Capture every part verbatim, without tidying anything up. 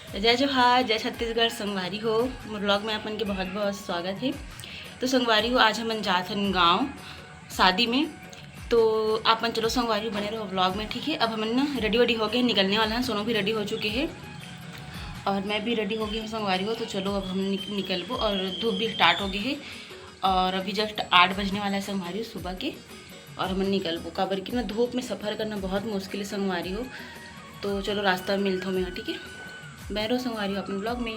जय जोहार, जय छत्तीसगढ़ संगवारी हो, मोर vlog में आप मन के बहुत-बहुत स्वागत हे। तो संगवारी हो, आज हमन जात हन गाँव शादी में। तो आप मन चलो संगवारी हो, बने रहो vlog में, ठीक है। अब हमन ना ready वेडी हो गए, निकलने वाला है, सोनू भी ready हो चुके हैं और मैं भी ready हो गई हूँ संगवारी हो। तो चलो अब हम निक-, निकलबो और धूप भी start हो गई है और अभी just आठ बजने वाला है संगवारी हो सुबह के। और हमन निकलबो, काबर कि ना धूप में सफर करना बहुत मुश्किल है संगवारी हो। तो चलो रास्ता में मिलथो मैं, ठीक है, बने रहो संगवारी हो अपन vlog में।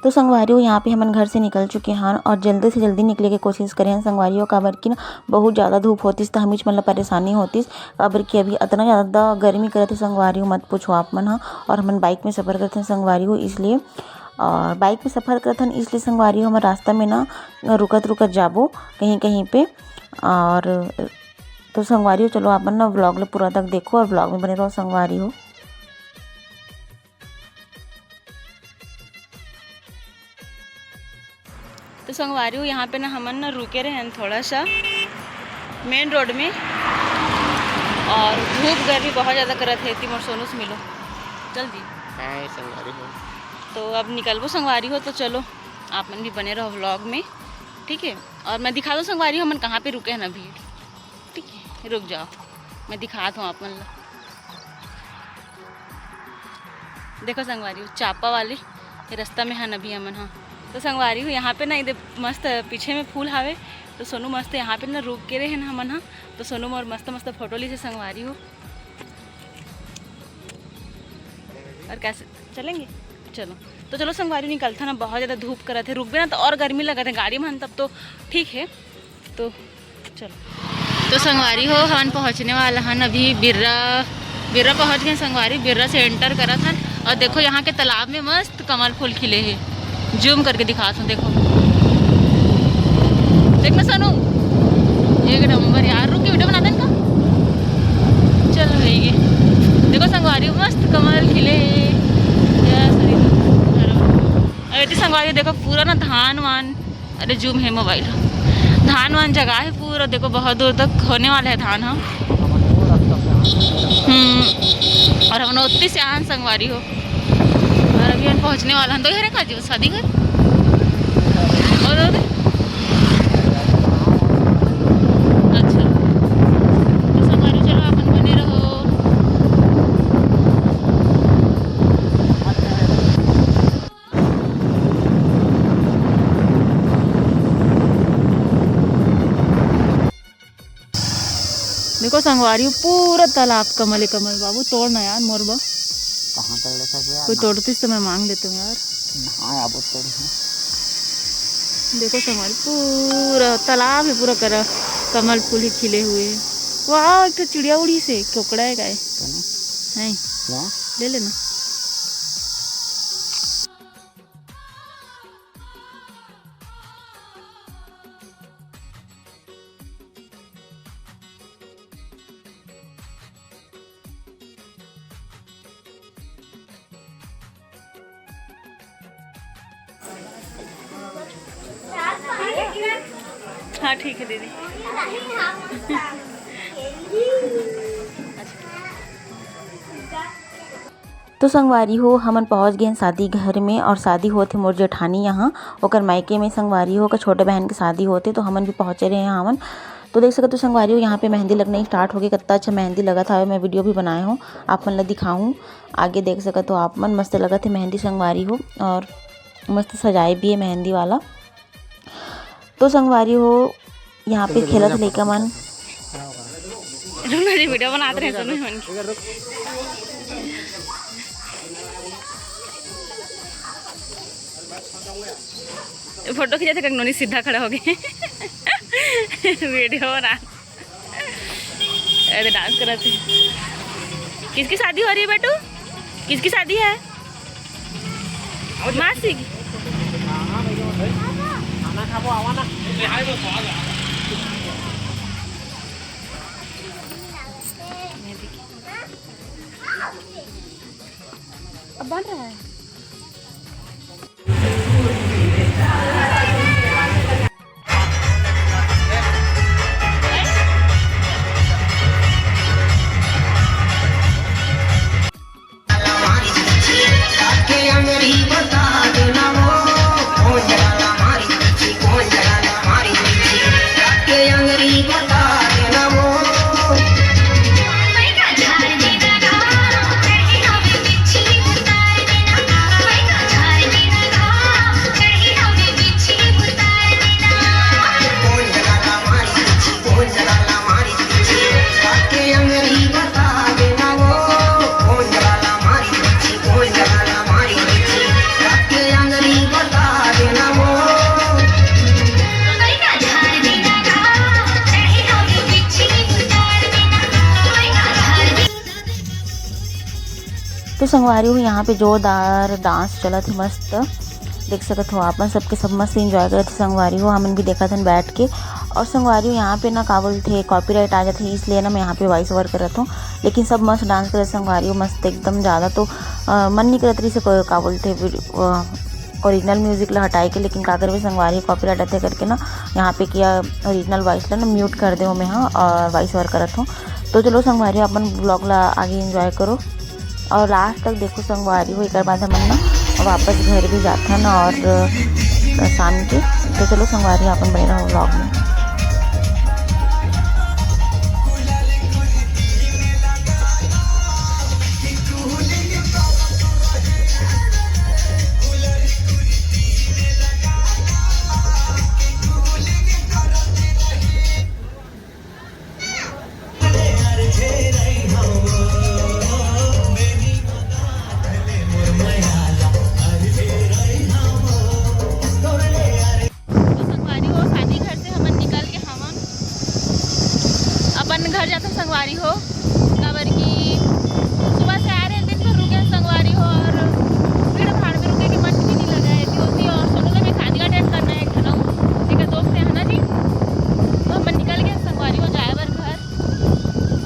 तो संगवारी हो, यहाँ पे हमन घर से निकल चुके हन और जल्दी से जल्दी निकले के कोशिश करे हन संगवारी हो, काबर कि ना बहुत ज़्यादा धूप होतिस त हमीच मन ला परेशानी होतिस, काबर कि अभी अतना ज़्यादा गर्मी करत हे संगवारी हो, मत पूछो आप मन ह। और हमन bike में सफर करथन संगवारी हो, इसलिए, और bike में सफर करथन इसलिए संगवारी हो, हमर रास्ता में ना रुकत रुकत जाबो कहीं कहीं पे। और तो संगवारी हो, चलो आप मन ना vlog ला पूरा तक देखो और vlog में बने रहो संगवारी हो। तो संगवारी हो, यहाँ पे ना हमन ना रुके रहे हन थोड़ा सा main road में, और धूप गर्मी बहुत ज़्यादा करत है। ती मोर सोनू से मिलो, चल जी। हाँ, संगवारी हो। तो अब निकलबो संगवारी हो, तो चलो आप मन भी बने रहो vlog में, ठीक है। और मैं दिखा दूँ संगवारी हो, हमन कहाँ पे रुके हैं ना अभी, ठीक है, रुक जाओ, मैं दिखात हूँ आप मन ला। देखो संगवारी हो, चापा वाली रास्ता में हन अभी हमन ह। तो संगवारी हो, यहाँ पे ना इधर मस्त पीछे में फूल हावे, तो सोनू मस्त यहाँ पे ना रुक के रहे ना हमन ह। तो सोनू मोर मस्त मस्त फोटो ली से संगवारी हो। और कैसे चलेंगे? चलो, तो चलो संगवारी निकलता ना, बहुत ज़्यादा धूप करत है, रुकबे ना तो और गर्मी लगत है गाड़ी में हन, तब तो ठीक है। तो चलो, तो संगवारी हो, हमन पहुँचने वाला हन अभी बिर्रा, बिर्रा पहुँच गए संगवारी। बिर्रा से enter करत हन और देखो यहाँ के तालाब में मस्त कमल फूल खिले हे। Zoom करके दिखात हूँ, देखो, देख ना सोनू, एक नंबर यार। रुक के video बनाते हैं इनका। चलो, है ये, देखो संगवारी, मस्त कमल खिले हे। या सॉरी, अरे जी संगवारी, देखो पूरा ना धान वान, अरे zoom है mobile, धान वान जगह है पूरा। देखो बहुत दूर तक होने वाला है धान। हाँ, हम्म, और हमन ओत्ती से आन संगवारी हो, और अभी हम पहुँचने वाला हन। तो घर है का जी, शादी घर? और, और? अच्छा, तो संगवारी चलो, अपन बने रहो। देखो संगवारी हो, पूरा तालाब कमल है, कमल। बाबू, तोड़ ना यार, मोर बा। कहाँ तक ले सकबे यार? कोई तोड़तीस तो मैं मांग लेती हूँ यार। हाँ, अब तोड़ है। देखो संगवारी, पूरा तालाब है, पूरा करा कमल फूल ही खिले हुए हैं। वाह, एक तो चिड़िया उड़ी से, कोकड़ा है गाय। तो ना? नहीं। वाह। ले लेना। हाँ, ठीक है दीदी। तो संगवारी हो, हमन पहुँच गेन शादी घर में, और शादी होत हे मोर जेठानी यहाँ, ओकर मायके में संगवारी हो, ओकर छोटे बहन के शादी होत हे, तो हमन भी पहुँचे रहे हवन। तो देख सकत हो संगवारी हो, यहाँ पे मेहंदी लगना start हो गई। कितना अच्छा मेहंदी लगत हवे, मैं video भी बनाए हूँ, आप मन ला दिखाऊँ। आगे देख सकत हो आप मन, मस्त लगत हे मेहंदी संगवारी हो, और मस्त सजाए भी है मेहंदी वाला। तो संगवारी हो, यहाँ पे खेलत लइका मन। रुक ना जी, video बनात रहे, सुनो मन। फोटो खींचा थे, कंगनोनी सीधा खड़ा हो गए। Video बना। अरे dance करत हे। किसकी शादी हो रही है बेटू? किसकी शादी है? मासी की। अब बन रहा है। संगवारी हो, यहाँ पे जोरदार डांस चलत हे, मस्त देख सकत हो आप मन, सबके सब मस्त एंजॉय करत हे। संगवारी हो, हमन भी देखत हन बैठ के। और संगवारी हो, यहाँ पे ना का बोलथे, कॉपीराइट आ जाथे, इसलिए ना मैं यहाँ पे वॉइस ओवर करत हूँ। लेकिन सब मस्त डांस करत संगवारी हो, मस्त एकदम। ज़्यादा तो अ, मन नहीं करत रहिस हे को-, का बोलथे, ओरिजिनल म्यूजिक ला हटाए के, लेकिन का करबे संगवारी, कॉपीराइट आथे करके ना यहाँ पे किया, ओरिजिनल वॉइस ला ना म्यूट कर दे मैं हा और वॉइस ओवर करत हूँ। तो चलो संगवारी, अपन ब्लॉग ला आगे एंजॉय करो और लास्ट तक देखो संगवारी हो। एक बाद हमन ना वापस घर भी जाथन और अ, शाम के। तो चलो संगवारी, अपन बने रहो ब्लॉग में। तो संगवारी हो, शादी घर से हमन निकल के हमन अपन घर जाथन संगवारी हो, काबर कि सुबह से आ रहे हैं, दिन भर रुके हैं संगवारी हो, और भीड़ भाड़ में रुके के मन भी नहीं लगा है। क्योंकि और सोनू ने भी शादी अटेंड करना है, एक ठन एक दोस्त है ना जी, तो हमन निकल गए संगवारी हो जाए बर घर।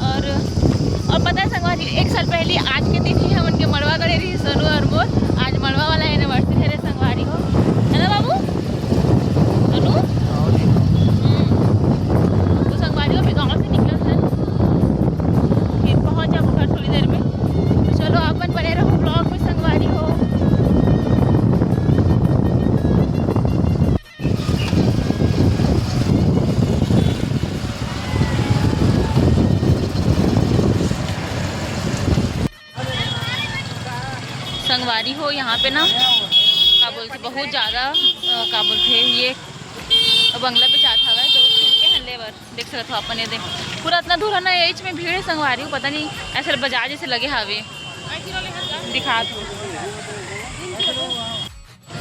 और और पता है संगवारी, एक साल पहले आज के दिन ही हमन के मड़वा गड़े रही सोनू और मोर। आज मड़वा वाला एनिवर्सरी है रे संगवारी हो, है ना बाबू? सोनू? हम्म। तो संगवारी हो, अभी गाँव से निकला है, फिर पहुँच जाबो घर थोड़ी देर में। तो चलो, अपन बने रहो ब्लॉग में संगवारी हो। संगवारी हो, यहाँ पे ना का बोलथे, बहुत ज़्यादा अ, का बोलथे, ये बंगला बेचात हवय, तो के हन ले बर देख सकत हो अपन। ये दे, पूरा इतना दूर है ना, एच में भीड़ है संगवारी हो, पता नहीं ऐसे बाजार जैसे लगे हावे, दिखात हो।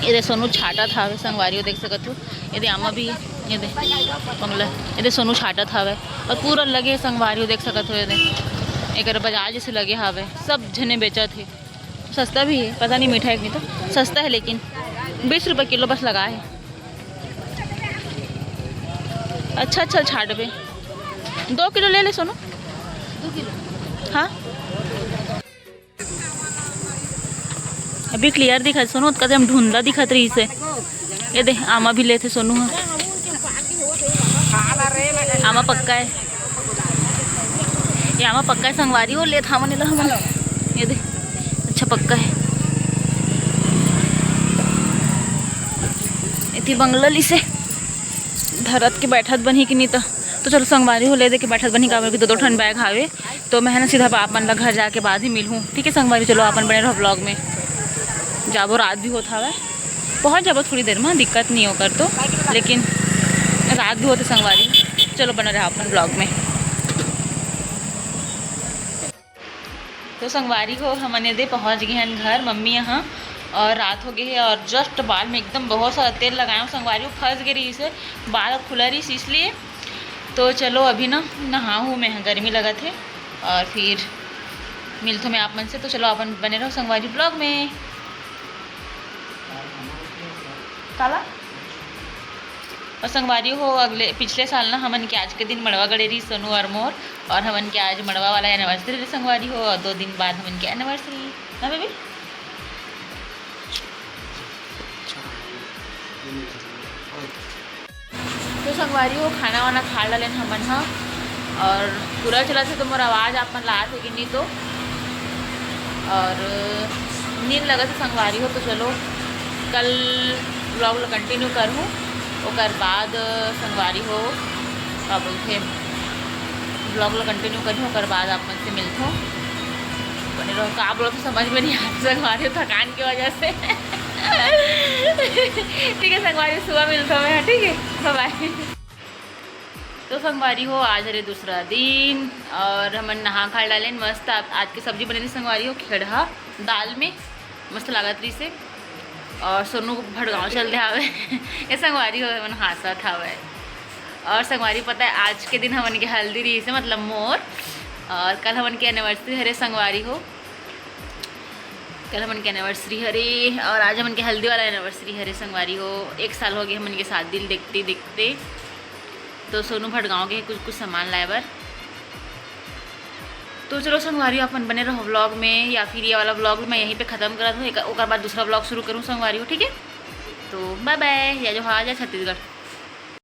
ये दे सोनू छाटत हावे संगवारी हो, देख सकत हो। ये दे आमा भी, ये दे बंगला, ये दे सोनू छाटत हावे और पूरा लगे हे संगवारी हो, देख सकत हो। ये दे एकर बाजार जैसे लगे हावे, सब झने बेचत हे। सस्ता भी है, पता नहीं मीठा है कि नहीं, तो सस्ता है लेकिन बीस रुपये किलो बस लगा है। अच्छा अच्छा छाटबे, दो किलो ले ले सोनू। हाँ, अभी क्लियर दिखत सोनू, कदे हम धुंधला दिखत रहिस हे। ये दे आमा भी लेथे सोनू ह। आमा पक्का है, ये आमा पक्का है संगवारी हो, लेत हावन एला हमन। ये दे, अच्छा पक्का है। एती बंगला लिसे धरत के बैठत बनही कि नहीं तो, तो चलो संगवारी हो, ले दे के बैठत बनही, काबर कि दो दो ठन बैग हावे। तो मैं है ना सीधा आप मन ला घर जाके बाद ही मिलहूँ, ठीक है संगवारी? चलो, अपन बने रहो ब्लॉग में। जाबो, रात भी होत हवय, पहुँच जाबो थोड़ी देर में, दिक्कत नहीं ओकर तो, लेकिन रात भी होत हे संगवारी। चलो, बने रहो अपन ब्लॉग में। तो संगवारी हो, हमन एदे पहुँच गए हैं घर, मम्मी यहाँ, और रात हो गई है और जस्ट बाल में एकदम बहुत सारा तेल लगाए हूँ संगवारी हो, फंस गए रही से, बाल खुला रही इसलिए। तो चलो अभी ना नहाहूँ मैं, गर्मी लगत हे, और फिर मिलथो मैं आप मन से। तो चलो अपन बने रहो संगवारी ब्लॉग में। काला? और संगवारी हो, अगले पिछले साल ना हमन के आज के दिन मड़वा गड़े रही सोनू और मोर, और हमन के आज मड़वा वाला एनिवर्सरी रही संगवारी हो, और दो दिन बाद हमन के एनिवर्सरी ना बेबी। तो संगवारी हो, खाना वाना खा डालेन हमन ह, और पूरा चलत हे तो मोर आवाज़ आप मन ला आत हे कि नहीं तो, और नींद लगत हे संगवारी हो। तो चलो, कल ब्लॉग ला कंटिन्यू करहूँ, ओकर बाद संगवारी हो, का बोलथे, ब्लॉग ला कंटिन्यू करहूँ, ओकर बाद आप मन से मिलथों। बने रहो, का बोलत हे समझ में नहीं आत संगवारी हो, थकान के वजह से। ठीक है संगवारी, सुबह मिलथों मैं, ठीक है, बाय बाय। तो संगवारी हो, आज हरे दूसरा दिन और हमन नहा खा डालेन मस्त। आज, आज के सब्जी बने रही संगवारी हो, खेड़हा दाल में मस्त लागत रही से। और सोनू भड़गांव चल दे हावे। ये संगवारी हो, हमन हांसत हावे। और संगवारी पता है, आज के दिन हमन के हल्दी रही से, मतलब मोर, और कल हमन के एनिवर्सरी हरे संगवारी हो। कल हमन के एनिवर्सरी हरे और आज हमन के हल्दी वाला एनिवर्सरी हरे संगवारी हो। एक साल हो गए हमन के शादी ल देखते देखते। तो सोनू भटगांव के कुछ कुछ सामान लाए बर। तो चलो संगवारी हो, अपन बने रहो व्लॉग में, या फिर ये वाला व्लॉग मैं यहीं पे ख़त्म करत हूँ। एक, ओकर बाद दूसरा व्लॉग शुरू करूँ संगवारी हो, ठीक है? तो बाय बाय, या जोहार, जय छत्तीसगढ़।